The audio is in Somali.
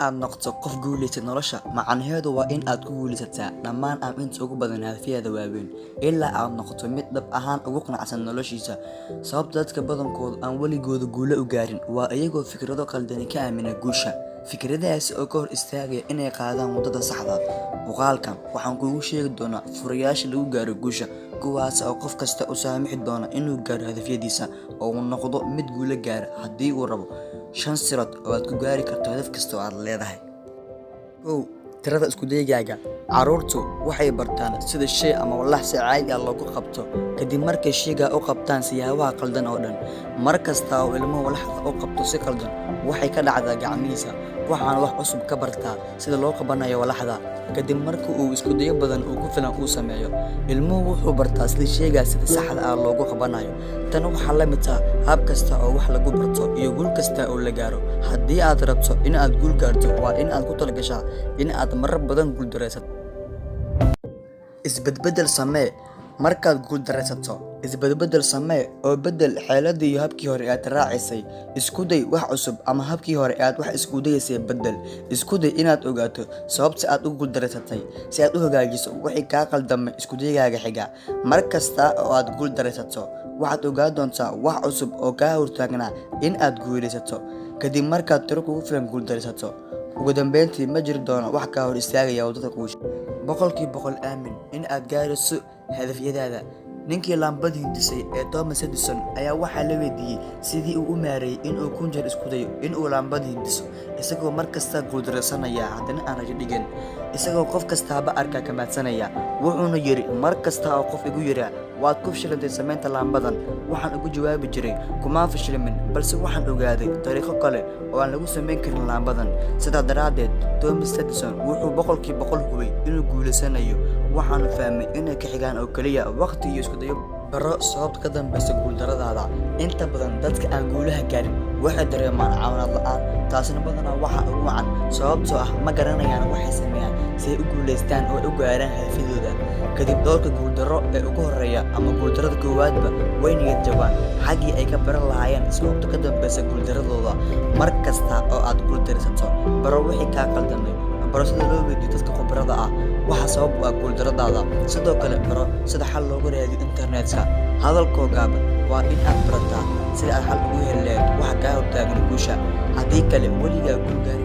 Aad noqoto qof guuleysta nolosha, macnaheedu waa in aad ku guuleysataa dhammaan ama inta ugu badan hadafyadaada waaweyn, ilaa aad noqoto mid dhab ahaan ugu qanacsan noloshiisa. Sababta dadka badankoodu aan weligooda guulo u gaarin waa iyagoo fikrado khaldani ka aamina guusha, fikradahaasi oo ka hor istaagaya inay qaadaan waddada saxda ah. Muuqaalkan waxaan kuugu sheegi doonaa furayaasha lagu gaaro guusha, kuwaas oo qof kasta u saamixi doona inuu gaaro hadafyadiisa oo uu noqdo mid guulo gaara haddii uu rabo. Shan sirood oo aad ku gaari karto hadaf kasta oo aad leedahay. 1. Tirada isku daygaaga. Carruurtu waxay bartaan sida shay ama walax si caadi ah loogu qabto kadib markay shayga u qabtaan siyaabaha qaldan oo dhan. Mar kasta oo ilmuhu walaxda u qabto si qaldan, waxay ka dhacdaa gacmihiisa, waxaana wax cusub ka bartaa sida loo qabanayo walaxda. Kadib marka uu isku dayo badan oo ku filan uu sameeyo, ilmuhu wuxuu bartaa sida shaygaas sida saxda ah loogu qabanayo. Tan waxaa la mid ah hab kasta oo wax lagu barto iyo guul kasta oo la gaaro. Haddii aad rabto in aad guul gaarto, waa in aad ku talagashaa in aad marar badan guuldareysato. Isbedbeddel samee. Markaad guuldareysato, isbedbeddel samee oo beddel xeeladdii iyo habkii hore ee aad raacisay. Isku day wax cusub ama habkii hore ee aad wax isku dayeysay beddel. Isku day inaad ogaato sababta aad u guuldareysatay si aad u hagaajiso wixii kaa khaldamay isku daygaaga xiga. Mar kasta oo aad guuldareysato, waxaad ogaan doontaa wax cusub oo kaa hortaagnaa in aad guuleysato. Kadib markaad tiro kugu filan guuldareysato, ugu dambeyntii ma jiri doono wax kaa hor istaagaya waddada guusha. 100% aamin in aad gaarayso hadafyadaada. Ninkii laambada hindisay ee Thomas Edison ayaa waxaa la weydiiyey sidii uu u maareeyay in uu 1000 jeer isku dayo in uu laambada hindiso, isagoo mar kasta guuldareysanaya haddana aan rajo dhigin, isagoo qof kastaaba arka ka mahadsanaya. Wuxuuna yidhi: "Mar kasta oo qof igu yidhaa, 'Waad ku fashilantay samaynta laambadan,' waxaan ugu jawaabi jiray, 'Kumaan fashilmin, balse waxaan ogaaday dariiqo kale oo aan lagu samayn karin laambadan.'" Sidaa daraaddeed, Thomas Edison wuxuu 100% hubay inuu guuleysanayo, waxaanu fahmay inay ka xigaan oo keliya waqti iyo isku dayo. Baro sababta ka dambeysa guuldarradaada. Inta badan dadka aan guulaha gaarin waxay dareemaan caawinaad la'aan, taasina badanaa waxaa ugu wacan sababtoo ah ma garanayaan waxay sameeyaan si ay u guuleystaan oo ay u gaaraan hadafyadooda. Kadib dhowrka guuldarro ee ugu horreeya ama guuldarrada koowaadba, way niyad jabaan xaggii ay ka baran lahaayeen sababta ka dambeysa guuldarradooda. Mar kasta oo aad guuldarraysato, baro wixii kaa khaldamay. Baro sida loo weydiiyo dadka khubarada ah waxa sabab u ah guuldarradaada. Sidoo kale, baro sida xal loogu raadiyo internetka. Hadalkoo gaaban, waa in aad barataa sida aad xal ugu heli lahayd waxa kaa hortaagan guusha. Haddii kale, weligaa guul gaari.